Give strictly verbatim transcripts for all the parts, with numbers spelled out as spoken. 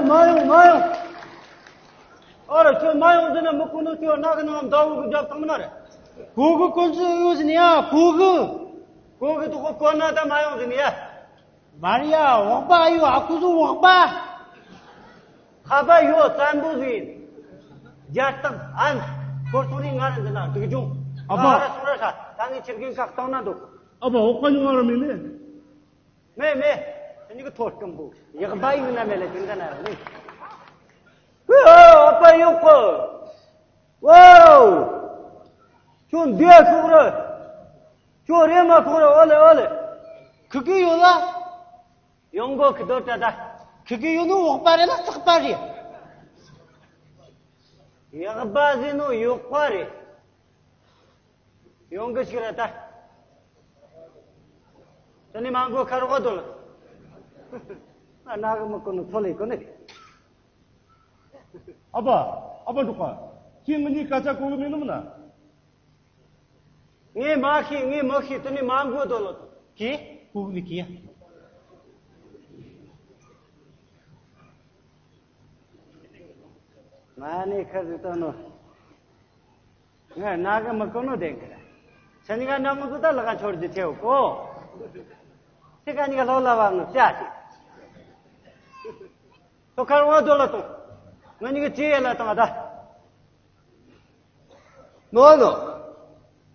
མ་ཡོང་། མ་ཡོང་། ཨ་ར། ཁྱོད་མ་ཡོང་ཟེར་ན་མི་གོ་ནོ། ཁྱོད་རྣ་གི་ནང་མདའ་འུག་གི་རྒྱབ་བཏང་ནི་མ་རེད། གོ་གི། གོ་ཚོད་ཡོད་ཟིན་ཡ། གོ་གི། གོ་གི། དུ་གོ་གོ་ན་ད་མ་ཡོང་ཟིན་ཡ། མ་རེད་ཡ། འོག་པ་ཡོད། ཨ་ཁུ་ཚོ་འོག་པ། ཁ་པ་ཡོད། བཙན་པོ་ཟིན། རྒྱ་སྟག་ཨན། ཁོར་སོང་ནི་ང་ར་འདི་ན་སྡུག་སྦྱོང་། ཨ་ཕ། ཨ་ར་སོང་ར་ཤ། ད་ངས་ཁྱེར་གིན་ཁ་བཏང་ན་འདུག་ཨ་ཕ། འོག་པ་ཉོ་ང་ར་མེད་ནི། མེད་མེད། ཁྱེད་གཉིས་ཀྱི་ཐོ་སྐམ་པོ་ཡག་པ་ཡིན་ན་མེད་ལ་དེ་འདྲ་ན་ར་ནི། ཨོ། ཨ་ཕ་ཡོད་གོ། ཝའོ། ཁྱོད་འདི་ཡ་ཁོག་ར། ཁྱོད་རེ་མ་ཁོག་ར། ཨོ་ལེ། ཨོ་ལེ། ཁུ་གུ་ཡོད་ལ། ཡོང་གོ་ཁི་དོ་ཏྲ་ད། ཁི་གི་ཡོད་ནོ་འོག་པ་རེད་ལ་ཙག་པ་རེད། ཡག་པ་ཟེར་ནོ་ཡོག་པ་རེད། ཡོང་གི་ཞིག་རེད་ད། དེ་ནས་མ་མགོ་ཁ་རོག་སྡོད་ལ། ཨ། ན་གི་མི་གོ་ནོ་ཚོ་ལས་གོ་ནི་རེད། ཨ་ཕ། ཨ་ཕ་འབྲོག་པ། ཁྱེད་ང་གཉིས་སྐད་ཆ་གོ་གི་མེད་ནམ་ན། ངས་མ་ཤེས། ངས་མ་ཤེས། དེ་ནས་མ་མགོ་སྡོད་ལ། ཁྱེད་གོ་གི་མེད་ཁྱེད། མ་ནི་ཁ་ཟིག་བཏང་ནོ། ང་ན་གི་མི་གོ་ནོ་བདེན་གི་ར། ཁྱེད་གཉིས་ཀ་འདྲ་མོ་ཟིག་ད་ལག་ཁ་འཆོར་རྒྱུ་ཆེ་བོ་གོ། ཁྱེད་ཀ་གཉིས་ཀ་ལོ་ལ་བ་ངུ་ཅག་ཅིག་ཁོ་ཁར་བ་རྡོ་ལ་ཐོངས། ང་གཉིས་ཀ་ཅི་ཡེ་ལ་བཏང་ད། ནོ་ནོ།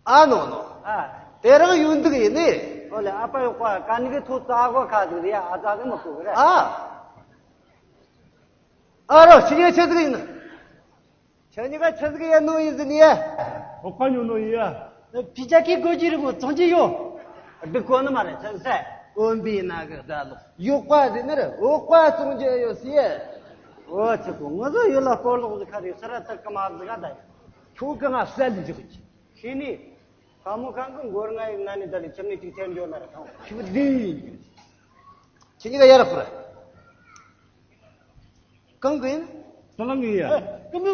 ཨ་ནོ་ནོ། ཨ། དེ་རིང་ཡོད་འདུག་ཡིན་ནི། ཨོ་ལེ། ཨ་ཕ་ཡོག་པ་ག་ནི་གི་ཐོ་ཙ་གོ་ཁ་ཟིག་རེད། ཨ་ཙ་གི་མི་གོ་གི་རེད། ཨ། ཨ་རོ། ཁྱེད་གཉིས་ཆི་ཟིག་ཡིན། ཁྱེད་གཉིས་ཀ་ཆི་ཟིག་ཡིན་ནོ་ཡིན་ཟིན་ཡ། འོག་པ་ཉོ་ནོ་ཡིན་ཡ། ཕི་ཅ་གི་གོ་རྒྱུ་རེད་མོ། བཙོང་རྒྱུ་ཡོད། སྡུག་གོ་ནི་མ་རེད། ཆི་ཟེར། འོན་པའི་ན་གི་ཟླ་ལོག་ཡོག་པ་ཟེར་ནི་རེད། འོག་པ་བཙོང་རྒྱུ་ཡོད་ཟེར། འོ་ཆི་གོ། ང་ཚོ་ཡོད་ལ་སྐོར་ལོག་ཟིག་ཁ་རེད་ཟེར་ར་ད་གི་མ་ཟིག་ག་ད་ཡོད། ཁྱོད་གི་ང་བསད་ལ་འཇོག་གི། ཤེས་ནི། ཁ་མོ་ཁང་གི་མགོ་རྔ་ཡིན་ན་ནི་ད་ལི་ཁྱིམ་ནས་ཅིག་ཐེར་འགྱོ་ན་ར་ཐང་། ཁྱོད་འདི་ཡིན། ཁྱེད་གཉིས་ཀ་ཡར་ཕུར། གང་གི་ཡིན། ཟི་ལིང་གི་ཡིན། ཨེ། ཀུན་འབུ།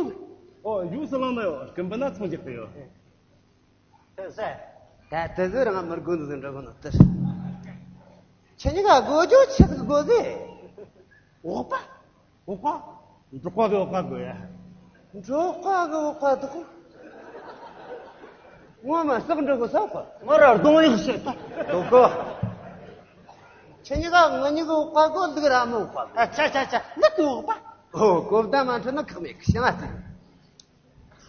ཨོ། ཡུ་ཟི་ལིང་ན་ཡོད། ཀུན་འབུ་ན་ཚོང་རྒྱག་གི་ཡོད། ཨེ། ད་དེ་ཟིག་རང་མི་དགོས་འདུག་ཟེར་འདྲ་གོ་ནོ་དེར། ཁྱེད་གཉིས་ཀ་དགོས་རྒྱུ་ཆི་ཟིག་དགོས་ཟེར། འོག་པ། འོག་པ། འབྲོག་པ་གི་འོག་པ་དགོས་ཡ། འབྲོག་པ་གི་འོག་པ་འདུག་གོ། ངོ་མ་ཟག་འགྲོ་གི་ཟག་པ། ང་ར་གདོང་ཡག་བཤད་ད། འདུག་གོ། ཁྱེད་གཉིས་ཀ་ང་གཉིས་ཀྱི་འོག་པ་དགོས། ལུག་ར་མི་འོག་པ་དགོས། ཨ། ཆ་ཆ་ཆ། ལུག་གི་འོག་པ། ཨོ། གོ་བརྡ་མ་འཕྲོད་ན་ཁག་མེད་གི། བྱ་ང་ཚོ་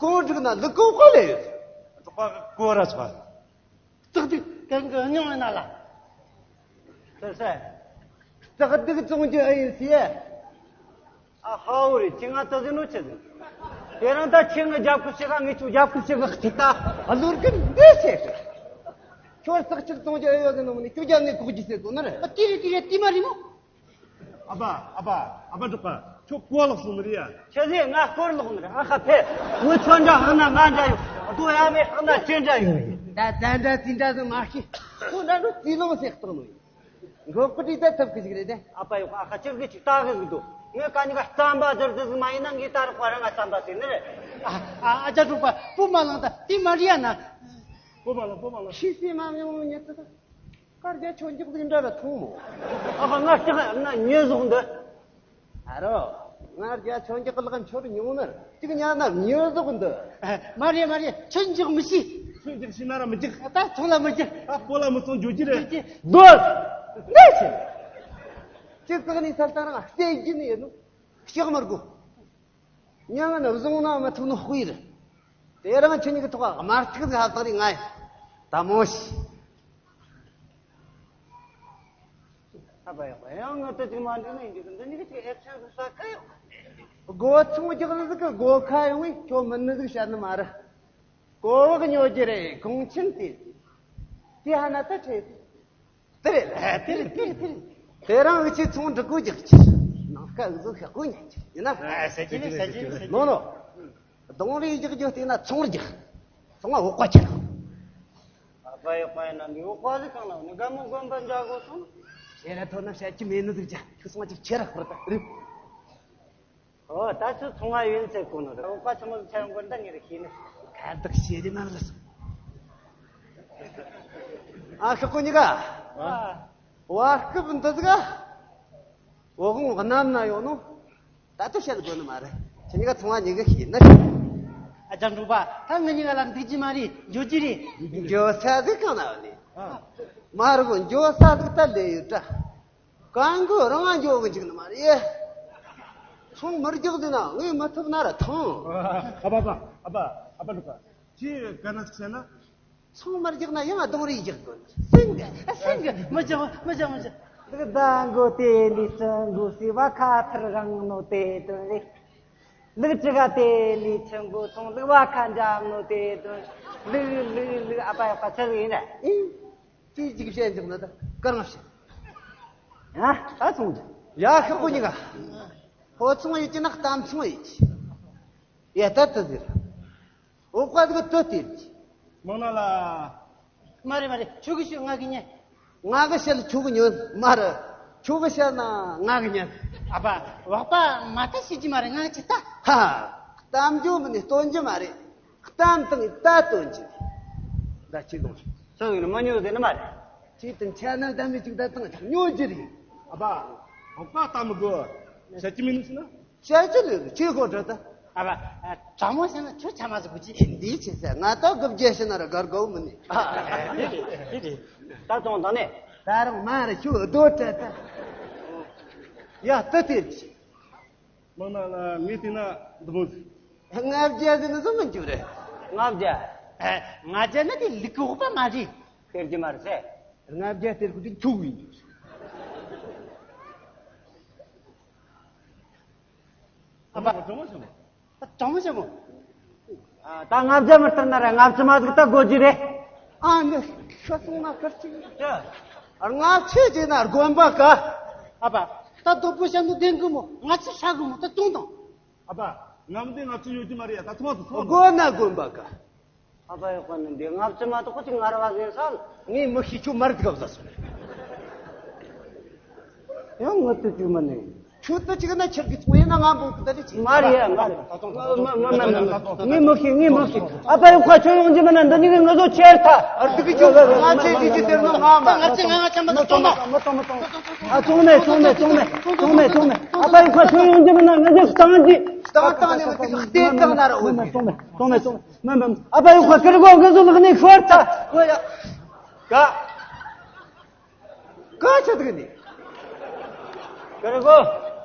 གོང་འགྲིག་ན་ལུག་གི་འོག་པ་ལས་ཡོད། འབྲོག་པ་གི་གོ་ར་ཆོག་པ། སྟག་སྡིག་གང་གི་སྙིང་ཡིན་ན་ལ། ཟེར་ཟེར། སྟག་སྡིག་བཙོང་རྒྱུ་ཨེ་ཡིན་ཟེར། ཨ་ཧའོ་རེད། ཁྱེད་ང་ལྟ་ཟིན་ནོ་ཆི་ཟིན། དེ་རིང་ད་ཁྱེད་ང་རྒྱབ་ཁུ་ཞིག་ག་ངས་ཁྱོད་རྒྱབ་ཁུ་ཞིག་ག་ཁྱེད་ད་བློར་གི་འདི་ཟེར། ཁྱོད་སྟག་ཅིག་བཙོང་རྒྱུ་ཨེ་ཡོད་ཟེར་ནོ་མིན་ནི། ཁྱོད་རྒྱབ་ནས་ཁོག་གི་ཟེར་གོ་ནི་རེད། ཨ། དེ་རེད། དེ་རེད། དེ་མ་རེད་མོ། ཨ་ཕ། ཨ་ཕ། ཨ་ཕ་འབྲོག་པ། ཁྱོད་གོ་ལོག་སོང་ནི་རེད་ཡ། ཁྱེད་ཟེར་ང་སྐོར་ལོག་ནི་རེད། ཨ་ཁ་ཕེབས། ངོ་ཆོ་འདྲ་ཧང་ན་ང་འདྲ་ཡོད། རྡོ་ཡ་མེད་ཧང་ན་ཁྱེད་འདྲ་ཡོད། ད་ད་འདྲ་དེ་འདྲ་ཟིག་མ་ཤེས། ཁོ་འདྲ་འགྲོ་དེ་ལོང་ཟེར་བཏང་ནོ་ཡིན། མགོ་ཀུ་ཏི་ད་ཐབས་ཀི་ཟིག་རེད་དེ། ཨ་ཕ་ཡོག་ཨ་ཁ་ཅིག་གི་ཅིག་ལྟ་གི་ཟིག་འདུག་ངས་ཀ་ཉི་ག་རྩམ་པ་ཟེར་ཟེར་ཟིག་མ་ཡིན་ན་ངས་ད་རག་པ་རང་ང་རྩམ་པ་ཟེར་ནི་རེད། ཨ་ཨ་ཨ་ཅག་འབྲོག་པ། སྤོ་མ་ལངས་ད། དེ་མ་རེད་ཡ་ན། སྤོ་མ་ལངས། སྤོ་མ་ལངས། ཤི་སི་མ་མྱོང་ཉེ་ཚུ་ད། སྐར་རྒྱ་ཆོས་འཇོག་ཟིག་འདྲ་ར་ཐོང་མོ། ཨ་ཕ། ང་ལྕགས་ན་ཉེས་བཟུང་འདི། ཨ་རོ། སྔར་རྒྱ་ཆོས་འཇོག་གི་ལག་འཆོར་མྱོང་ནར་གཅིག་ཉ་ན་ཉེས་བཟུང་འདི། མ་རེད། མ་རེད། ཆོས་འཇོག་མི་ཤེས། ཆོས་འཇོག་ཤེས་ན་ར་མི་འཇོག་ད་ཚོང་ལ་མི་འཇོག་ད་སྤོ་ལ་མི་སོང་འཇོག་རྒྱུ་རེད། འཇོག་རྒྱུ། སྡོད། འདི་ཤེས། ཅི་ཙག་ནི་སལ་ཏང་རང་ཨ་སྟེ་རྒྱུ་ནི་ཡིན་ནོ། ལྕགས་མར་གོ། མྱ་ངན་བཟུང་ན་མི་ཐུབ་ནོ་དཔེ་རེད། དེ་རིང་ཁྱེད་གཉིས་ཀྱི་ཐོག་དམར་ཐིག་ཟིག་ཧ་བཏང་རེ་ང་ཡི་ད་མོ་ཤི། ཨ་ཕ་ཡག་པ། ཡང་ང་ད་ཅིག་མ་འགྲིག་ནི་ཡིན་གྱི། འདི་གཉིས་ཀྱི་ཅིག་ཨེག་ཤན་ཟིག་ས་ཁ་ཡོད། སྒོ་ཚང་རྒྱག་ནི་ཟིག་གི་སྒོ་ཁ་ཡོང་བས་ཁྱོད་མིན་ནི་ཟིག་བཤད་ནི་མ་རེད། གོ་བག་ཉོ་རྒྱུ་རེད། གོང་ཆེན་དེ། དེ་ཧ་ན་ད་ཁྲེ། དེ་རེད། དེ་རེད། དེ་རེད། དེ་རེད། དེ་རིང་འུ་ཆོས་ཚོང་འགྲིག་གོ་རྒྱག་ཆེ། ནང་ཀ་འུ་ཚོ་ཤ་ཀོ་ཉན་ཆེ་ཡིན་ན། ཨ། ཟེར་གྱི་མེད། ཟེར་གྱི་མེད། ཟེར་གྱི་མེད། ནོ་ནོ། གདོང་རིས་རྒྱག་རྒྱུ་བལྟས་ན་ཚོང་རྒྱག་ཚོང་ང་འོག་པ་ཁྱེར། ཨ་ཕ་ཡག་པ་ཡིན་ན་འདི་འོག་པ་ཟིག་གང་ན་ནི་དགའ་མོ་དགོན་པ་འཇག་གོ་སོང་། ཁྱེད་ར་ཐོན་ན་བཤད་རྒྱུ་མེད་ནི་ཟིག་ཅག་ཁྱོད་སོང་ང་ཅིག་ཁྱེར་ར་ཁོར་ད་རིབ། ཨོ། ད་ཚོ་ཚོང་ང་ཡོད་ཟེར་གོ་ནོ་རེད། འོག་པ་ཆི་མོ་ཟིག་ཆ་ཡོང་གོ་ད་ངས་ར་ཤེས་ནི། ཁ་བདག་ཤེས་རེ་མ་རེད། ཨ་ཤོག་གོ་གཉིས་ཀ། ཨ། བར་སྐབས་འདི་ཟིག་ག་འོག་གནམ་ན་ཡོད་ནོ། ད་ལྟ་བཤད་དགོས་ནི་མ་རེད། ཁྱེད་གཉིས་ཀ་ཚོང་བ་གཉིས་ཀ་ཤེས་ནི་རེད། ཨ་ཅག་འབྲུག་པ། ད་ང་གཉིས་ཀ་ལ་འདུག་རྒྱུ་མ་རེད། འགྱོ་རྒྱུ་རེད། འགྱོ་ས་ཟིག་གང་ན་ཡོད་ནི། མ་རེད་གོ། འགྱོ་ས་ཟིག་ད་ལས་ཡོད་དྲ། གང་གི་རང་ང་འགྱོ་གི་འཇུག་ནི་མ་རེད། ཚོང་མི་རྒྱག་ཟིན་ན་ངས་མི་ཐུབ་ན་ར་ཐང་། ཨ་ཕ་ཨ་ཕ་ཨ་ཕ་ཨ་ཕ་ཨ་ཕ་འབྲུག་པ། ཁྱེད་ག་ན་ཟིག་བཤད་ན། ཚོང་མ་རྒྱག་ན་ཡང་གདོང་རིས་རྒྱག་དགོས། སེང་གེ། ཨ། སེང་གེ། མི་རྒྱག་མི་རྒྱག་མི་རྒྱག་ལུག་ཟླ་མགོ་དེ་ལས་ཆུང་གོ་ཟེར་བ། ཁ་ཐུར་རིང་ནོ་དེ་དོན་རེད། ལུག་ཁྲི་ཀ་དེ་ལས་ཆུང་གོ་ཚོང་། ལུག་བ་ཁ་འཇམ་ནོ་དེ་དོན། ལུག་ལུག་ལུག་ཨ་ཕ་ཡག་པ་ཆི་ཟིག་ཡིན་ན། ཨེ། དེ་ཅིག་བཤད་འཇོག་ན་ད་གང་བཤད། ཨ། ད་ཚོང་རྒྱག་ཡ། ཤོག་གུ་གཉིས་ཀ། ཕོ་ཚོང་ཡོད་ཀྱི་ན་གཏམ་ཚོང་ཡོད་ཀྱི། ཡ། ད་ད་ཟེར། འོག་པ་ཟིག་ལྟོས་ཏེ། མང་ན་ལ། མ་རེད་མ་རེད། ཁྱོད་ཀྱིས་ཤོད། ང་གིས་ཉན། ང་གིས་བཤད་ལ་ཁྱོད་ཀྱིས་ཉན། མ་རེད། ཁྱོད་ཀྱིས་བཤད་ན་ང་གིས་ཉན། ཨ་ཕ། འོག་པ་མ་ལྟ་ཤེས་ཀྱི་མ་རེད། ང་ཅི་ལྟ། ཧ། གཏམ་རྒྱུད་མིན་ནས་སྟོན་རྒྱུ་མ་རེད། གཏམ་དང་ལྟ་སྟོན་རྒྱུ་རེད། ད་ཁྱེད་གདོང་ཆུང་ཡིན་ན་མི་ཉོ་ཟེར་ནི་མ་རེད། ཁྱེད་དང་ཆ་ན་ད་མི་གཅིག་ད་དང་ཉོ་རྒྱུ་རེད། ཨ་ཕ། འོག་པ་ལྟ་མི་དགོས། བཤད་ཀྱི་མིན་ནི་ཟེར་ན། བཤད་ཀྱི་ལོས་ཁྱོད་གོ་འགྲོ་ད། ཨ་ཕ། དྲང་མོ་བཤད་ན་ཁྱོད་ཆ་མ་ཟིག་གོ་ཅི། འདི་ཆི་ཟེར། ང་ད་དགུ་བརྒྱ་ཤི་ན་ར་དགའ་དགའ་བོ་མིན་ནི། ཨ། དེ་རེད། དེ་རེད། ད་ཚོང་དང་ནི། ད་རུང་མ་རེད། ཁྱོད་རྡོ་བྲལ་ད། ཡ། ད་དེ་ཆི། མང་ན་ལ་ངས་བལྟས་ན་འདི་མོ་ཟིག། ལྔ་བརྒྱ་ཟེར་ནི་བཟོ་མི་འགྱུར་རེད། ལྔ་བརྒྱ། ཨ། ལྔ་བརྒྱ་ན་དེ་ལུག་གི་འོག་པ་མ་རེད། སྟེར་རྒྱུ་མ་རེད་ཟེར། ལྔ་བརྒྱ་སྟེར་དགོས་དུས་ཁྱོད་ཡིན། ཨ་ཕ། དྲང་མོ་བཤད་མོ། ད་ལྔ་བརྒྱ་མི་སྟེར་ན་ར་ལྔ་བཅུ་མ་ཟིག་ད་དགོས་རྒྱུ་རེད། ཨ་ནི་ཤ་སོང་ན་ཁར་ཅིག་ལྔ་ཆི་ཟེར་ན་དགོན་པ་ག། ཨ་ཕ། ད་དོ་པོ་བཤད་ནོ་བདེན་གི་མོ། ལྔ་ཆི་ཧྲ་གི་མོ། ད་བཙོང་དང་། ཨ་ཕ། ང་མི་འདི་ལྔ་བཅུ་ཡོད་རྒྱུ་མ་རེད་ཡ། ད་ཚང་མ་ཚོ་ཚོང་། དགོན་ན་དགོན་པ་ག། ཨ་ཕ་ཡག་པ་ནི་འདི་ལྔ་བཅུ་མ་གཏོགས་ཁོ་ཅིག་ངར་བ་ཟིན་སོང་། ངས་མི་ཤེས། ཁྱོད་མར་དགའ་བཟའ་སོང་། ཡང་ངུ་ཏུ་ཅུ་མ་ནི། ཁྱོད་ཏུ་ཅིག་ན་ཁྱེར་གི་ཚོང་ཡིན་ན་ང་འབོད་ཀི་ད་ལི་ཅིག། མ་རེད་ཡ། མ་རེད། མ་མ་མ་མ་མ། ངས་མི་ཤེས། ངས་མི་ཤེས། ཨ་ཕ་ཡག་པ། ཁྱོད་ཡོང་རྒྱུ་མིན་ན་འདི་གཉིས་ཀྱིས་ངུ་ཟོ་ཁྱེར་ཐལ། ཨ། འདི་གི་ཁྱོད་ང་ཆེ་གི་ཅི་སྟེར་ནོ་ང་མ། ང་ཆེ་ང་ང་ཆེ་མ་ཏོ་མ། མ་ཏོ་མ་ཏོ་མ། ཨ། ཚོང་མེད། ཚོང་མེད། ཚོང་མེད། ཚོང་མེད། ཚོང་མེད། ཚོང་མེད། ཨ་ཕ་ཡག་པ། ཁྱོད་ཡོང་རྒྱུ་མིན་ན་ངུ་ཟོ་བཏང་རྒྱུ། བཏང་བཏང་ནས་ངུ་ཟོ་བལྟས་བཏང་ན་ར་འོ། ཚོང་མེད། ཚོང་མེད། ཚོང་མེད། མ་མ། ཨ་ཕ་ཡག་པ། ཀིར་གོ་ངུ་ཟོ་ལག་ནས་ཤོར་ཐལ། ཨོ་ཡ། ག་ག་ཆི་དག་ནི། ཀིར་གོ།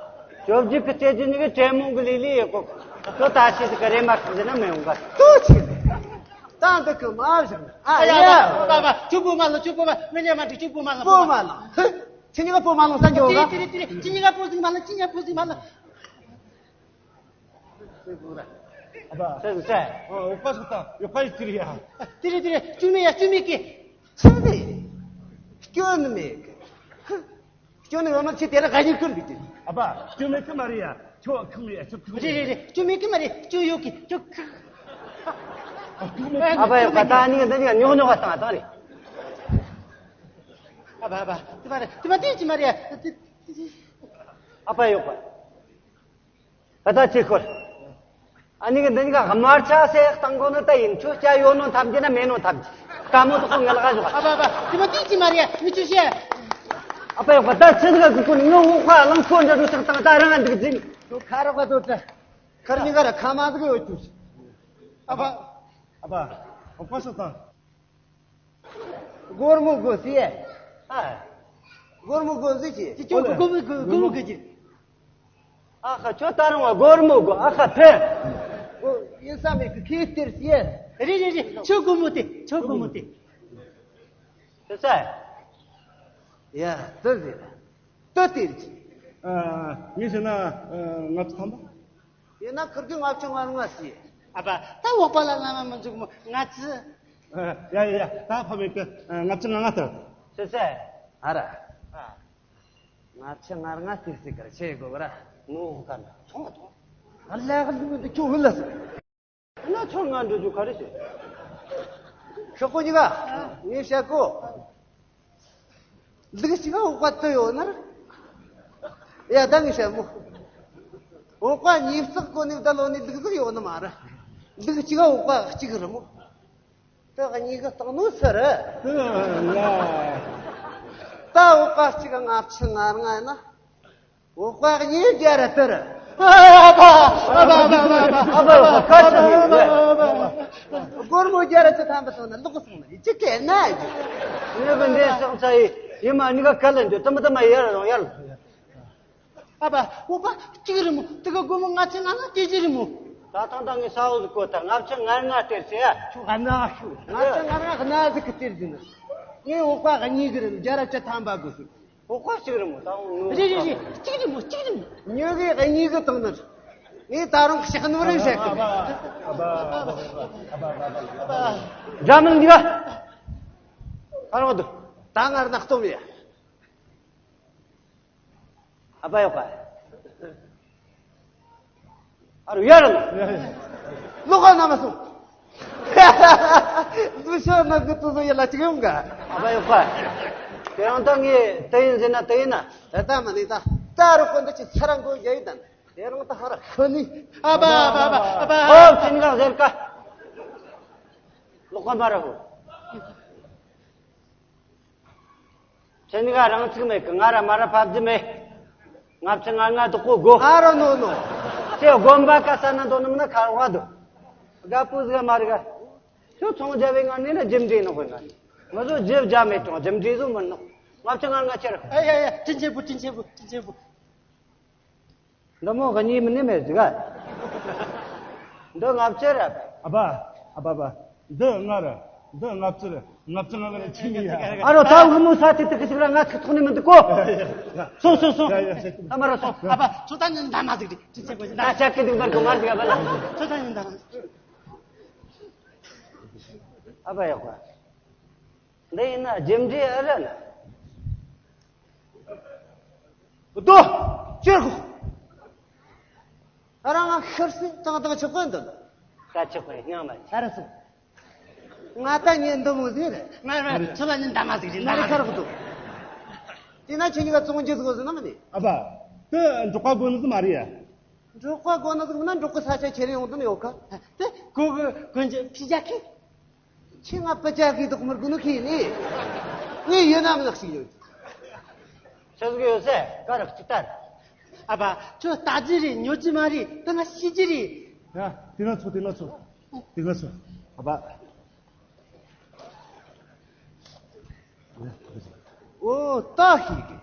ཞོབ་ཇི་གི་རྩེ་ཇི་ནི་གི་ཅེ་མོང་གི་ལི་ལི་ཡེ་གོ། ཁྱོད་ད་ཤི་ཟིག་ག་རེ་མ་ཁག་ཟེར་ན་མི་ཡོང་ག། ཏོ་ཆི་ནི། ད་འདི་གི་མ་བཞག་ན། ཨ་ཡ། ཨ་ཡ། ཨ་ཕ་ཨ་ཕ། ཁྱོད་པོ་མ་ལ། ཁྱོད་པོ་མ། ངས་ཉལ་མ་འགྲིག། ཁྱོད་པོ་མ་ལ། པོ་མ་ལ། ཧི། ཁྱེད་གཉིས་ཀ་པོ་མ་ལ་ས་འགྱོ་ག། ཏི་རི་ཏི་རི། ཁྱེད་གཉིས་ཀ་པོ་ཟིག་མ་ལ། ཁྱེད་གཉིས་པོ་ཟིག་མ་ལ། ཨ་ཕ། ཟེར་ཟེར། ཨ། འོག་པ་ཟིག་དང་ཡོད་པ་ཡི་ཏི་རི་ཡ། ཏི་རི་ཏི་རི། སྐྱོན་མེད་ཡ། སྐྱོན་མེད་གི། ཆི་ཟེར། སྐྱོན་མེད་གི། སྐྱོན་ཡོད་ན་ཁྱེད་དེ་ར་ག་ཉིད་ཀུན་འདུག་གི། ཨ་ཕ། སྐྱོན་མེད་གི་མ་རེད་ཡ། ཁྱོད་ཁག་མེད་ཡ། ཁྱོད་ཁག་མེད། རེད་རེད་རེད། སྐྱོན་མེད་གི་མ་རེད། སྐྱོན་ཡོད་གི། ཁྱོད་ཁག། ཨ་ཕ་ཡག་པ། ད་ནི་འདི་ནི་ཉོག་ཉོག་ག་བཏང་བཏང་རེད། ཨ་ཕ་ཨ་ཕ། དེ་མ་རེད། དེ་མ་དེ་ཅི་མ་རེད་ཡ། ཨ་ཕ་ཡག་པ། ད་ལྟ་ཁྱེད་ཁོར། ཨ་ནི་གི་འདི་གཉིས་ཀ་དམར་ཆ་སེ་བཏང་གོ་ནི་ད་ཡིན། ཁྱོད་སྐྱ་ཡོད་ནོ་འཐམ་གྱི་ན་མེད་ནོ་འཐམ་གྱི། དཀའ་མོ་དུ་ཁོ་ངལ་ག་ཞོག། ཨ་ཕ་ཨ་ཕ། དེ་མ་དེ་ཅི་མ་རེད། མི་ཆུ་ཤེས། ཨ་ཕ་ཡག་པ། ད་ཆི་ཟིག་གི་ཁོ་ནི་ངའི་འོག་པ་གླང་ཁོ་འདྲ་རུ་ཆགས་བཏང་། ད་རང་ང་འདུག་འཛིན། ཁྱོད་ཁ་རོག་ག་དོ་ཏྲ། ཁར་གཉིས་ཀ་ར་ཁ་མ་ཟིག་ཡོད་ཅུ། ཨ་ཕ། ཨ་ཕ། ཨ་ཕ་སོ་ད། སྒོར་མོ་དགོས་ཟེར། ཨ། སྒོར་མོ་དགོས་ཟེར་གྱིས། ཅི། ཁྱོད་སྒོར་མོ་དགོས། སྒོར་མོ་དགོས་ཀྱི། ཨ་ཁ། ཁྱོད་ད་རུང་སྒོར་མོ་དགོས། ཨ་ཁ། ཕེ། ཨོ། ཡིན་ས་མེད་གི། ཁྱེད་སྟེར་ཟེར། རེད་རེད་རེད། ཁྱོད་སྒོར་མོ་སྟེར། ཁྱོད་སྒོར་མོ་སྟེར། ཤེས་ས། ཡ། དེ་ཟེར། དེ་སྟེར་གྱིས། ཨ། ངས་བྱས་ན། ཨ། ལྔ་བཅུ་ཐམ་པ། ཡིན་ན་ཁུར་གི་ལྔ་བཅུ་ང་ལྔ་ཟེར། ཨ་ཕ། ད་འོག་པ་ལ་ལ་མ་མི་འཇུག་མོ། ལྔ་བཅུ། ཨ། ཡ་ཡ་ཡ། ད་ཕ་མེད་གི། ཨ། ལྔ་བཅུ་ང་ལྔ་སྟེར། ཤེས་ས། ཨ་ར། ཨ། ལྔ་བཅུ་ང་ལྔ་སྟེར་ཟེར་གར་ཆེ་གོ་ག་ར། ནོ་ག་ན་ཐོང་ཐོང་། ཨ་ལ་ག་ལུ་འདི་ཁྱོད་ལ་ཟེར། ན་ཚོར་ང་འགྲོ་རྒྱུ་ག་རེ་བྱེད། ཤོག་གོ་གཉིས་ཀ། ངས་བཤད་གོ། ལུག་གཅིག་ག་འོག་པ་དུ་ཡོད་ན་ར། ཡ། ད་ངས་བཤད་མོ། འོག་པ་གཉིས་བརྩེགས་གོ་ནི་ད་ལོ་ནི་ལུག་ཟིག་ཡོད་ནི་མ་ར། ལུག་གཅིག་ག་འོག་པ་གཅིག་རེད་མོ། དེ་གཉིས་ཀ་བཏང་ནོ་སུ་རེད། ད་འོག་པ་གཅིག་ག་ལྔ་བཅུ་ང་ལྔ་ཡིན་ན། འོག་པ་གཉིས་བརྒྱ་རེད་དེ་རེད། ཨ་ཕ། ཨ་ཕ། ཨ་ཕ། ཨ་ཕ། ཨ་ཕ། ཨ་ཕ། སྒོར་མོ་བརྒྱ་ར་བཅུ་ཐམ་པ་བཏང་ན་ལོག་སོང་ནི་ཅི་སྐད་ན་ཡིན། ངས་བུ་འདྲེ་སོང་ཚ་ཡི་ཡིན་མ་ནི་ག་ག་ལ་འདུག་ཏི་མ་ཏི་མ་ཡར་རོང་ཡར། ཨ་ཕ། འོ་པ། གཅིག་རེད་མོ། དེ་ག་སྒོར་མོ་ལྔ་བཅུ་ང་ལྔ་སྟེར་རྒྱུ་རེད་མོ། ད་ཐང་ད་ངས་ས་འོག་ཏུ་བཀོད་ད། ལྔ་བཅུ་ང་ལྔ་སྟེར་ཟེར་ཡ། ཁྱོད་ག་ན་ཤོག་ལྔ་བཅུ་ང་ལྔ་ག་ན་ཟིག་གི་སྟེར་རྒྱུ་ནི། ངས་འོ་པ་གཉིས་གི་རེད། བརྒྱ་ར་བཅུ་ཐམ་པ་དགོས་སུ། འོ་པ་གཅིག་རེད་མོ། ད་འོ་ནོ། རེད་རེད་རེད། གཅིག་རེད་མོ། གཅིག་རེད་མོ། ཉོ་གི་གཉིས་གི་བཏང་ནི། ངས་ད་རུང་ཞག་ནོར་རེ་བཤད་གི། འདྲ་མིན་འདི་ག་ད་རུང་འདུག་ད་ངར་ན་སྟོབས་ཡ། ཨ་ཕ་ཡོད་ག་ཨ་རུ་ཡར་ལ། ལོག་ག་ན་མ་སོང་། འདུ་ཤོག་ནང་གི་དུ་བཟོ་ཡ་ལ་ཅིག་ཡོང་ག་ཨ་ཕ་ཡོད་ག་དེ་རིང་ད་ངས་དེ་ཡིན་ཟེར་ན་དེ་ཡིན་ན། ད་ལྟ་མ་ནི་ད་ད་རུ་ཁོ་འདི་ཅི་ཚ་ར་མགོ་རྒྱ་ཡི་དང་། དེ་རིང་ད་ཧ་ར་ཁོ་ནི། ཨ་ཕ། ཨ་ཕ། ཨ་ཕ། ཨོ་ཅི་ནི་ག་ཟེར་ག་ལོག་ག་མ་ར་ཧོ། ཁྱེད་གཉིས་ཀ་རང་ཚུགས་མེད་གི། ང་ར་མ་ར་ཕབ་རྒྱུ་མེད། ལྔ་བཅུ་ང་ལྔ་དོག་པོ་དགོས། ཨ་རོ་ནོ་ནོ། ཁྱེད་དགོན་པ་ག་ས་ན་འདོན་ནམ་ན་ཁ་བ་དོ། དགའ་པོ་ཟིག་མ་རེད་ག་ཁྱོད་ཚོང་རྒྱབ་པའི་ངང་ནས་ན་རྒྱུ་འབྲས་ནོ་གི་ངང་ནས། ང་ཚོ་རྒྱུ་བརྒྱ་མེད་ཀྱང་རྒྱུ་འབྲས་བཟོ་མི་ནོ། ལྔ་བཅུ་ང་ལྔ་ཁྱེར། ཨ་ཡ་ཡ། དྲིན་ཆེན་པོ། དྲིན་ཆེན་པོ། དྲིན་ཆེན་པོ། འདི་མོ་ག་གཉིས་མིན་ནི་མེད་ཟིག་ག་འདི་ལྔ་བཅུ་ར། ཨ་ཕ། ཨ་ཕ་ཕ། འདི་ལྔ་ར། འདི་ལྔ་བཅུ་ར། ལྔ་བཅུ་ང་ལྔ་ར་ཆི་མི་ཡ། ཨ་རོ་ད་འུ་མོ་ས་དེ་དུ་གི་ཞིག་ར་ང་ཚིག་ཐོག་ནས་མི་འདུག་གོ་སོང་སོང་སོང་། ཡ་ཡ་ཡ། ཨ་མ་ར་སོང་། ཨ་ཕ། ཁྱོད་ད་ནི་འདམ་མ་ཟིག་རེད། ཅི་ཆེ་གོ་ཟིག་ད་ཤག་གི་འདུག་པར་གོ་མར་ཟིག་ཨ་ཕ་ལ། ཁྱོད་ད་ནི་འདམ་མ་ཟིག་ཨ་ཕ་ཡག་པ། འདི་ཡིན་ན་རྒྱུ་འབྲས་ཨེ་རེད་ན། རྡོ། ཅེར་གོ་ཨ་རང་ང་ཤར་སེ་དང་དང་ཆོག་གི་འདུག་ད་ཆོག་གི་སྙིང་མ་ཆ་ར་སོང་། ང་ད་ཉན་འདི་མོ་ཟིག་རེད། མ་རེད་མ་རེད། ཁྱོད་ལ་ཉན་ད་མ་ཟིག་རེད། ན་རེ་ཁར་གོ་འདུག་དེ་ན་ཁྱེད་གཉིས་ཀ་བཙོང་རྒྱུ་ཟིག་ཟིན་ན་མི་ནི། ཨ་ཕ། དེ་འབྲོག་པ་དགོན་ནི་ཟིག་མ་རེད་ཡ། འབྲོག་པ་དགོན་ནི་ཟིག་མིན་ན་འབྲོག་གི་ས་ཆ་ཁྱེར་ཡོང་དོན་ཡོད་ཀ་དེ་གོ་གི་དགོན་རྒྱུ་ཕི་རྒྱ་ཁེ། ཁྱེད་ང་པ་ཅག་གི་དོག་མར་གུ་ནུ་ཁྱེད་ནི། ངས་ཡིན་ནམ་ལགས་ཤིག་ཡོད། ཆི་ཟིག་ཡོད་སེ་ག་རག་ཅི་ལྟར། ཨ་ཕ། ཁྱོད་ལྟ་རྒྱུ་རེད། ཉོ་རྒྱུ་མ་རེད། ད་ང་ཤི་རྒྱུ་རེད། ཡ། དེ་ན་ཚོ་དེ་ན་ཚོ། དེ་ན་ཚོ། ཨ་ཕ། ཨོ་ད་ཤེས་གི།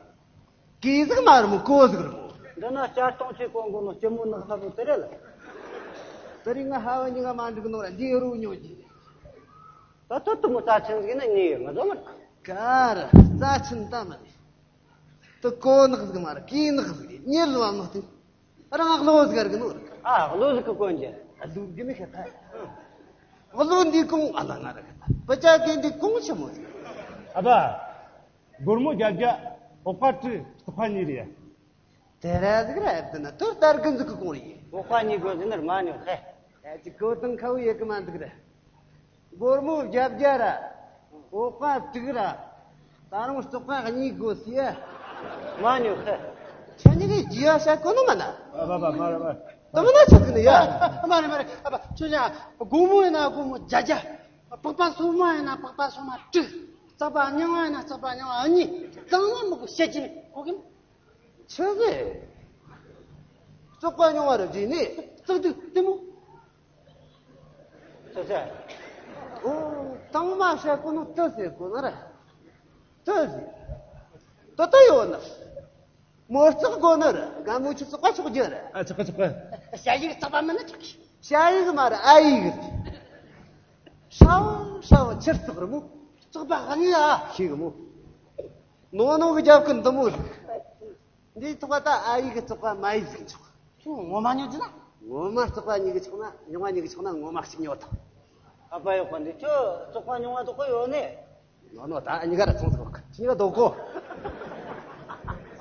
གི་ཟིག་མ་རེད་མོ་གོ་ཟིག་རེད་མོ། འདི་ན་བསྐྱར་གཏོང་བྱེད་གོང་གོ་ནོ་སྐྱི་མོ་ནག་ལྷ་བོ་དེ་རེད་ལ། དེ་རིང་ང་ཧ་བ་ཉི་ང་མ་འགྲིག་ནོ་ར་འདི་རུ་ཉོ་རྒྱུ། ད་ད་དུ་མོ་རྩ་ཆེན་ཟིག་ན་ཉེ་ཡོད་ང་ཟོ་མར། ག་ར་རྩ་ཆེན་ད་མ་ནི། དུ་གོ་ནག་ཟིག་མ་རེད། གི་ནག་ཟིག་རེད། ཉེ་ལོ་བ་ནག་དེ། རང་ང་བློ་ཟིག་ར་གི་ནོ་ར། ཨ་བློ་ཟིག་གི་གོན་རྒྱུ། ཨ་བློ་གི་ནི་ཤ་ཐ། བློ་འདི་གོང་ཨ་ལ་ང་ར་གི་ཐ། པ་ཅག་གི་འདི་གོང་ཆི་མོ་ཟིག་ཨ་ཕ། སྒོར་མོ་བརྒྱད་བརྒྱ། འོག་པ་དྲུག་རྩིག་པ་གཉིས་རེད། དེ་ར་ཟིག་ར་ཨེ་བསྡད་ན་དོར་དར་གི་འཛུག་གི་གོང་རེད། འོག་པ་གཉིས་དགོས་ཟིན་ནར་མ་ཉོ་ཧེ། ཨེ་ཅི་གོ་དང་ཁ་བོ་ཡེ་གི་མ་འདུག་ར། སྒོར་མོ་བརྒྱད་བརྒྱ་ར། འོག་པ་དྲུག་ར། ད་རུང་རྩིག་པ་གཉིས་དགོས་སི་ཡ། མ་ཉོ་ཧེ། ཁྱེད་གཉིས་ཀྱིས་རྒྱུ་ཡ་བྱ་གོ་ནོ་མ་ན། ཨ་ཕ་ཕ་མ་ར་མ། ད་མ་ན་ཆི་ཟིག་ནི་ཡ། མ་རེད་མ་རེད། ཨ་ཕ་ཁྱོད་ཡ། སྒོར་མོ་ཡིན་ན་སྒོར་མོ་བརྒྱད་བརྒྱ། པགས་པ་སོ་མ་ཡིན་ན་པགས་པ་སོ་མ་དྲུག་རྩིག་པ་རྙིང་བ་ཡིན་ན་རྩིག་པ་རྙིང་བ་གཉིས། གཙང་མ་མི་དགོས་བཤད་ཀྱི་མེད་གོ་གི་མེད། ཆི་ཟེར། རྩིག་པ་རྙིང་བ་རུ་བརྗེས་ནས། རྩིག་དུས་ལྟད་མོ། ཆི་ཟེར། ཨོ། དང་མ་བཤད་གོ་ནོ་དུ་ཟེར་གོ་ན་ར། དུ་ཟེར། དུ་དུ་ཡོད་ན། མོ་རྩིག་གོ་ན་ར་དགའ་མོ་ཆུ་རྩིག་པ་ཆོག་རྒྱུ་ར། ཨ་ཆོག་གི་ཆོག་གི་ཞ་ཡིག་རྩིག་པ་མིན་ན་ཆོག་གི་ཞ་ཡིག་མ་ར་ཨ་ཡིག་རེད། ཧྲ་བ་ཧྲ་བ་ཆུ་རྩིག་རི་མོ། རྩིག་པ་གཉིས་ཨ། ཤེས་གི་མོ། ནོ་ནོ་གི་རྒྱབ་ཀི་འདི་མོ་རེད། འདིའི་ཐོག་ད་ཨ་ཡིག་གི་རྩིག་པ་མ་ཡིག་ཟིག་ཆོག་ཁྱོད་ངོ་མ་ཉོ་རྒྱུ་ན། ངོ་མ་རྩིག་པ་གཉིས་གི་ཆོག་ན་རྙིང་བ་གཉིས་གི་ཆོག་ན་ངོ་མ་གཅིག་ཉོ་དང་། ཨ་ཕ་ཡག་པ་འདི་ཁྱོད་རྩིག་པ་རྙིང་བ་དོག་གོ་ཡོད་ནི། ནོ་ནོ་ད་ཨ་གཉིས་ཀ་ར་ཚོང་ཟིག་གོ་ཁྱི་གཉིས་ཀ་དོག་གོ་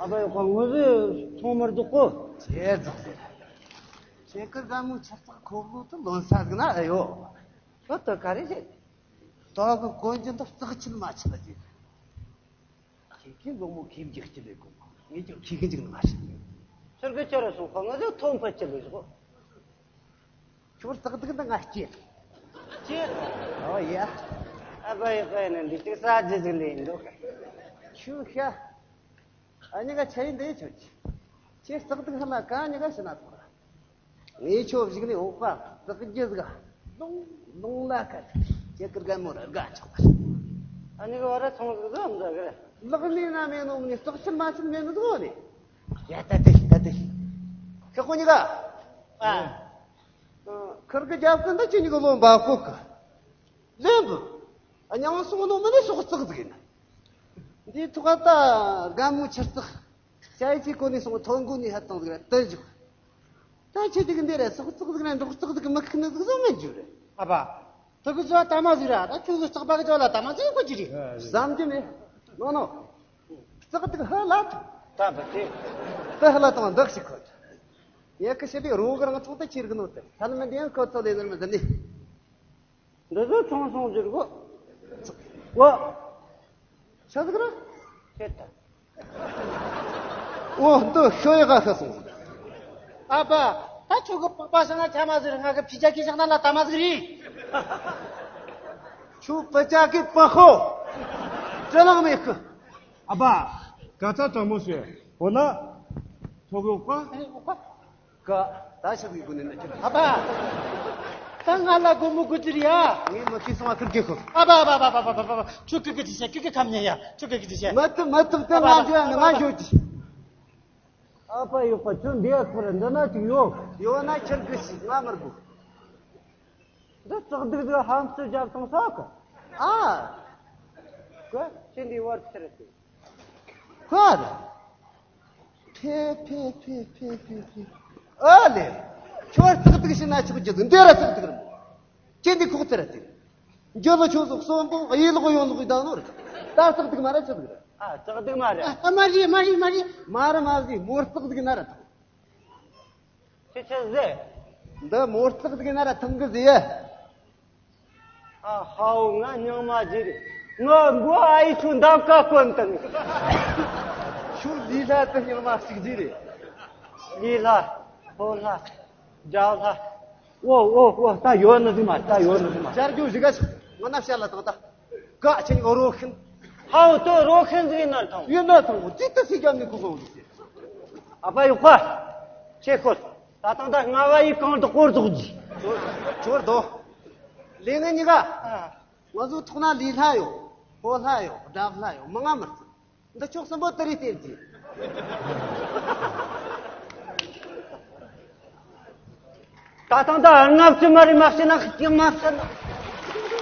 ཨ་ཕ་ཡག་པ་ངོ་ཟིག་ཚོང་མར་དོག་གོ་ཁྱེད་ཟིག་ཟེར། ཁྱེད་ཀི་དགའ་མོའི་ཆུ་རྩིག་ཁོག་ལོ་དུ་ལོན་ས་ཟིག་ན་ཨེ་ཡོད། ཁྱོད་དུ་ག་རེ་བྱེད། དོག་གི་གོན་རྒྱུ་འདི་རྩིག་ཆུ་མ་ཆུ་ལ་བྱེད། ཁྱེད་ཀྱིས་ལོ་མོ་ཁེ་འཇིག་ཅི་ལས་གོ། ངས་ཀྱང་ཁེ་གི་འཇིག་ནི་མ་ཤེས། ཁྱོད་ཀྱིས་ཁྱོད་ར་སོང་ཁོ་ང་ཚོ་ཐོན་ཕོད་ཅི་ལས་བཞག་ཁྱོད་རྩག་སྡིག་འདི་ང་སྐྱེ། སྐྱེ། ཨོ་ཡ། ཨ་ཕ་ཡག་པ་ཡིན་ན་འདི་ཅིག་ས་རྒྱུ་ཟིག་ལས་འདུག་ཁྱོད་ཤ། ཨ་ཉི་ག་ཆ་ཡིན་འདི་ཁྱོད་ཀྱི། ཁྱེད་རྩག་སྡིག་ཧ་ལ་ག་ཉི་ག་ཤི་ན་ཐོག་ར། ངས་ཁྱོད་གཞུག་ནས་འོག་པ་བརྩེགས་རྒྱུ་ཟིག་ལོང་ལོང་ལ་ཁད་ཁྱེད་ཀྱི་རྒན་མོ་ར་དགའ་ཆོག་པ། ཨ་ནི་གི་བར་ར་ཚོང་ཟིག་ཟིག་འདྲ་གི་རེད། ལག་ནས་ན་མེད་ནོ་མིན་ནི་བརྩེགས་ཆེན་མ་ཆེན་མེད་ནི་ཟིག་ནི། ཡ་ད་དེ་ཤི་ད་དེ་ཤི། ཁི་ཁོ་གཉིས་ཀ་ཨ། ཁིར་གི་རྒྱབ་ཀི་འདི་ཁྱེད་གཉིས་ཀྱི་ལོ་འབབ་ཁོ་གི། ལེན་པོ། ཨ་མྱང་སོང་ནོ་མིན་ནི་སོག་རྩེགས་ཟིག་ཡིན། འདིའི་ཐོག་ད་རྒན་མོ་ཆུ་རྩེགས། ཞ་ཡི་ཆི་གོ་ནས་སོང་ཐོན་གོ་ནས་ཧད་བཏང་ཟིག་ར་དུ་བཞུགས། ད་ཁྱེད་ཀྱི་འདི་ར་སོག་རྩེགས་ཟིག་ར་འབྲོག་རྩེགས་ཟིག་མི་ཁུག་ནི་ཟིག་བཟོ་མེད་རྒྱུ་རེད། ཨ་ཕ། ཐུག་གི་བཟོ་ལྟ་མ་ཟིག་ར་ད་ཁྱོད་ཀྱི་རྩེག་པ་གི་བཟོ་ལ་ལྟ་མ་ཟིག་གོ་རྒྱུ་རེད། བསམ་རྒྱུ་མེད། ནོ་ནོ། རྩེགས་དེ་ཧ་ལ་ཐུག་ད་བུ་དེ། དེ་ཧ་ལ་ཐུག་འདག་ཞིག་ཁོ། ཡ་ཁི་ཤི་དེ་རོ་གི་རང་ཚོགས་དེ་ཁྱེར་གི་ནོ་དེ་ཐལ་མི་འདི་ཡང་ཁོ་ཚོ་ལས་ཟེར་མི་ཟེར་ནི། འདི་ཚོ་ཚོང་སོང་ཟེར་གོ། ཝ། ཆི་ཟིག་རེད། ཁྱེད་ད། འོ་འདི་ཤོ་ཡ་ག་ཤ་སོང་ཟིག་ཨ་ཕ། ད་ཁྱོད་ཀྱི་པགས་པ་བྱང་ན་ཆ་མ་ཟིག་རེད། ང་གི་ཕི་ཅག་གི་བྱང་ན་ལ་ད་མ་ཟིག་རེད། ཁྱོད་པི་ཅག་གི་པགས་ཤོ། ཅི་ལང་མེད་གི་ཨ་ཕ། ག་ཚ་དྲང་མོ་བཤད། འོ་ན། ཐོག་གི་འོག་པ། ཨེ་འོག་པ། ཀ། ད་ཆི་ཟིག་དགོས་ནི་ན་ཁྱོད། ཨ་ཕ། ད་ང་ལ་སྒོར་མོ་དགོས་ཀྱི་རེད་ཡ། ངས་མི་ཤེས་སོང་ང་ཁུར་གི་ཤོག་ཨ་ཕ་ཨ་ཕ་ཨ་ཕ་ཨ་ཕ། ཁྱོད་ཁུར་གི་ཅི་བྱེད། ཁུར་གི་ཁམ་ཉན་ཡ། ཁྱོད་ཁུར་གི་ཅི་བྱེད། མ་ཐུབ་མ་ཐུབ། དེ་ང་འཇོག་ནི་ང་འཇོག་གི་ཨ་ཕ་ཡོད་པ་ཁྱོད་འདི་ཡ་ཁུར་འདི་ན་ཅིག་ཡོད། ཡོད་ན་ཁྱེར་གི་ཤོག་ང་མི་དགོས། འདི་བཙག་སྡིག་འདི་ཧམ་སུ་རྒྱབ་སོང་ས་གི་ཨ། ཀ་ཁྱེད་འདི་བར་ཁྱེར་ཏེ། ཧར། ཕེ་ཕེ་ཕེ་ཕེ་ཕེ་ཕེ། ཨ་ལེ། ཁྱོད་བརྩེགས་སྡིག་བྱས་ན་ཆོག་རྒྱུ་འདི་ར་བརྩེགས་སྡིག་རེད་མོ། ཁྱེད་འདི་ཁོག་ཙེ་ར་དེ། འགྱོ་ལོ་ཁྱོད་ཚོ་གསོན་པོ་གཡས་ལོག་གཡོན་ལོག་གི་བསྡད་ནོ་རེད། ད་བརྩེགས་སྡིག་མ་ར་ཆི་ཟིག་རེད། ཨ་བརྩེགས་སྡིག་མ་རེད། ཨ་མ་རེད་མ་རེད་མ་རེད། མ་རེད་མ་རེད། མོ་བརྩེགས་སྡིག་ན་ར་ཐང་། ཁྱེད་ཆི་ཟེར། འདི་མོ་བརྩེགས་སྡིག་ན་ར་ཐང་གི་ཟེར། ཨ་ཧའོ། ང་རྙིང་མ་ཟིག་རེད། ང་མགོ་ཨ་ཡེ་ཆུ་འདབ་ཀ་གོན་བཏང་། ཁྱོད་ལི་ལྷ་དེ་རྙིང་མ་ཞིག་ཟིག་རེད། ལི་ལྷ། ཕོ་ལྷ། རྒྱ་ལྷ། འོ་འོ་འོ། ད་ཡོད་ནི་ཟིག་མ་རེད། ད་ཡོད་ནི་ཟིག་མ་རེད། ཅར་རྒྱུ་ཞིག་ག་ཆུ་ང་ན་བཤད་ལ་དང་ད། ཀ་ཆེན་འོ་རོ་ཤིན། ཧའོ་ཏོ་རོ་ཤིན་ཟིག་ཡིན་ན་ཐང་། ཡིན་ན་ཐང་། ཅི་ད་སི་རྒྱབ་ནི་ཁུ་གོ་ཟིག་ཨ་ཕ་ཡོད་པ། ཆེ་ཁོ། ད་དང་ད་ང་བ་ཡི་གང་དུ་སྐོར་ཚོགས་ཀྱི། ཅོར་དོ། ལས་ངན་གཉིས་ཀ་ང་ཚོ་ཐོག་ན་ལི་ལྷ་ཡོད། ཕོ་ལྷ་ཡོད། དགྲ་ལྷ་ཡོད། མང་ང་མི་རྩི། འདི་ཕྱོགས་གསུམ་པོ་དེ་རེད་དེ་རེད། ད་དང་ད་ལྔ་བཅུ་མ་རེད། མ་བཤད་ན་ཤི་མ་བཤད་ན།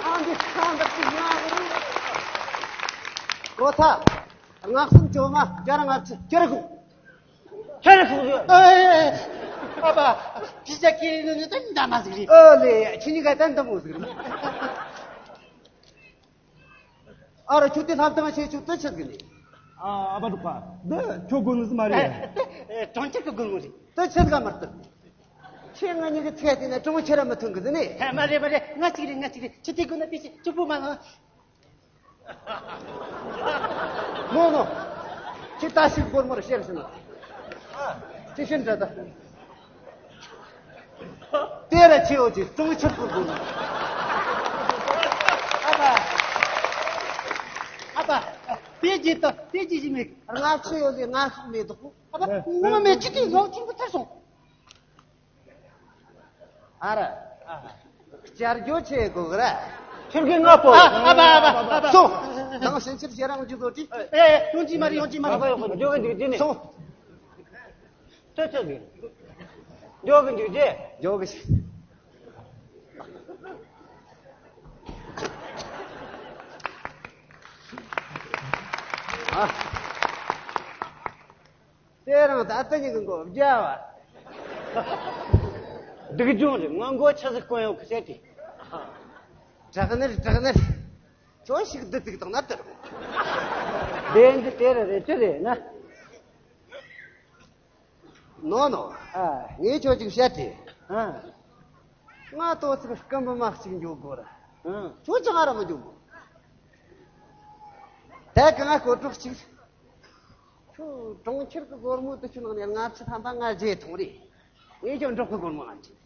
ཨ་འདི་ཁ་འདི་ཅི་ཡང་རེད། གོ་ཐལ། ལྔ་གསུམ་བཅོ་ལྔ་བརྒྱ་ར་ལྔ་བཅུ་ཁྱེར་ཁུག་ཁྱེར་ཁུག་ཨེ་ཨེ་ཨེ། ཨ་ཕ། ཕི་ཅག་གི་ནི་ནི་ད་འདྲ་མ་ཟིག་རེད། ཨོ་ལེ། ཁྱེད་གཉིས་ཀ་ད་འདི་མོ་ཟིག་རེད། ཨ་ར་ཁྱོད་དེ་ལྷབ་དང་ཆེ་ཆུ་དུ་ཆི་ཟིག་ནི། ཨ་ཨ་ཕ་འབྲོག་པ། འདི་ཁྱོད་དགོས་ནི་ཟིག་མ་རེད། ཨེ་ཨེ། གྲོང་ཁྱེར་གི་སྒོར་མོ་རེད། དུ་ཆི་ཟིག་མ་རེད། ཁྱེད་ང་གཉིས་ཀྱི་ཚེ་དེ་ན་གྲོང་ཁྱེར་ར་མི་ཐོན་གི་ཟིག་ནི། ཨེ་མ་རེད་མ་རེད། ང་གཅིག་རེད། ང་གཅིག་རེད། ཁྱོད་དེ་དགོས་ན་ཕི་ཅི་ཅི་པོ་མ་ང་། ནོ་ནོ། ཁྱེད་ད་ཞིག་སྒོར་མོ་ར་ཤེར་ཟིན་ན། ཁྱེད་ཤིན་འདྲ་ད། དེ་ར་ཆེ་བོ་ཅིག་གྲོང་ཁྱེར་དུ་དགོས་ན། ཨ་ཕ། ཨ་ཕ། དེ་ཅི་ད་དེ་ཅི་ཞིག་མེད། ལྔ་བཅུ་ཡོད་ལེ་ལྔ་ཤོག་མེད་དོ། ཨ་ཕ། ངོ་མ་མེད་ཅི་དེ་ལོག་ཆུང་པོ་ཐར་སོང་། ཨ་ར། བསྐྱར་སྦྱོར་ཆེ་དགོས་ར། ཁྱེད་ཀྱི་ང་པོ། ཨ་ཨ་ཕ་ཨ་ཕ་ཨ་ཕ། སོང་། དང་ཕྱིན་ཆད་ཁྱེད་རང་རྒྱུ་བཟོ་དྲི། ཨེ་ཡོང་གི་མ་རེད། ཡོང་གི་མ་རེད། ཨ་ཕ་ཡོང་གི་འཇོག་གི་འཇུག་རྒྱུ་ནི། སོང་། ཏོ་ཆོག་གི། འཇོག་གི་འཇུག་རྒྱུ། འཇོག་གི་ཤི། ཨ། དེ་རིང་ད་ལྟ་ཉིད་ཀྱི་མགོ་བརྒྱ་བ། སྡུག་སྦྱོང་རེད། ང་མགོ་ཆ་ཟིག་སྐོན་ཡོད་གི་ཟེར་ཏེ། དྲག་ནི་རེད། དྲག་ནི་རེད། ཁྱོད་ཞིག་བདུད་ཅིག་བཏང་ན་དེ་རེད། དེ་འདི་དེ་རེད། རེད་ཅི་རེད་ན། ནོ་ནོ། ཨ། ངས་ཁྱོད་ཅིག་བཤད་དེ། ཨ། ང་ཏོ་ཚིག་སྐམ་པོ་མ་གཅིག་འཇོག་དགོས་ར། ཨ། ཁྱོད་ཅང་ང་ར་མི་འཇོག་གོ། ད་གི་ང་ཁོ་གྲོགས་གཅིག་ཁྱོད་གྲོང་ཁྱེར་གི་སྒོར་མོ་དེ་ཁྱོད་ནང་ནས་ལྔ་བཅུ་ཐམ་པ་ང་བརྗེད་ཐོངས་རེད། ངས་ཁྱོད་འབྲོག་གི་སྒོར་མོ་ང་བརྗེད།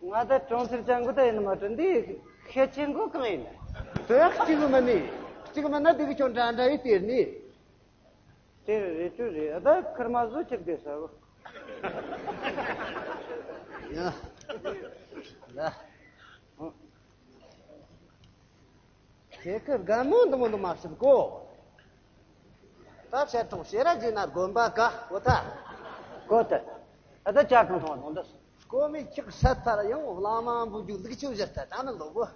ང་ད་གྲོང་ཁྱེར་ཅན་གོ་ད་ཡིན་མ་དྲན་འདི་ཁེ་ཆེན་གོ་གང་ཡིན་ན། དེ་གཅིག་མིན་ནི། གཅིག་མིན་ན་དེ་གི་ཁྱོད་འདྲ་འདྲ་ཡི་སྟེར་ནི། དེ་རེད་དུ་རེད། ཨ་ད་ཁར་མ་བཟོ་ཆེར་དེ་ས་བོ། ཡ། ཡ། ཁྱེད་ཀྱི་རྒན་མོ་འདི་མོ་འདི་མ་བྱེད་གོ། ད་བྱེད་ཐོང་ཤེས་ར་བྱེད་ན་དགོན་པ་ག་གོ་ཐལ། གོ་ཐལ། ཨ་ད་ཅ་གང་ཐོང་ཐོང་འདི། གོ་མི་ཁྱག་ཤ་ཐལ། ཡང་བླ་མ་འབུལ་རྒྱུ་ལུག་ཆུ་བཞུར་ཐལ། ད་ནི་ལོ་གོ།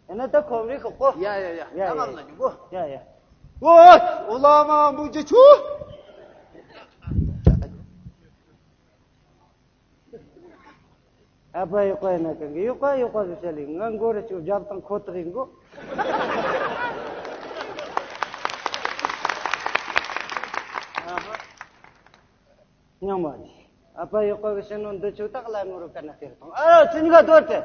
ཡིན་ན་ད་ཁོམ་རེ་ཁོག་གོ། ཡ་ཡ་ཡ། ཡ་ད་ཡ་ང་ལ་འཇུག་གོ། ཡ་ཡ། ཨོ། བླ་མ་འབུལ་རྒྱུ་ཆུ། ཨ་ཕ་ཡོད་པ་ཡིན་ན་གང་གི་ཡོད་པ་ཡོད་པ་ཟེར་བཤད་ལེ། ང་མགོ་རུ་ཅིག་རྒྱབ་དང་ཁོ་ཐག་ཡིན་གོ། ཨ་ཧ། ཉང་མ་ནི། ཨ་ཕ་ཡོད་པ་གི་ཕྱི་ནང་འདི་ཆུ་དག་ལ་ངོ་རུ་ཀ་ན་སྟེར་དང་། ཨ་རོ་ཚིན་ག་དོར་ཏེ།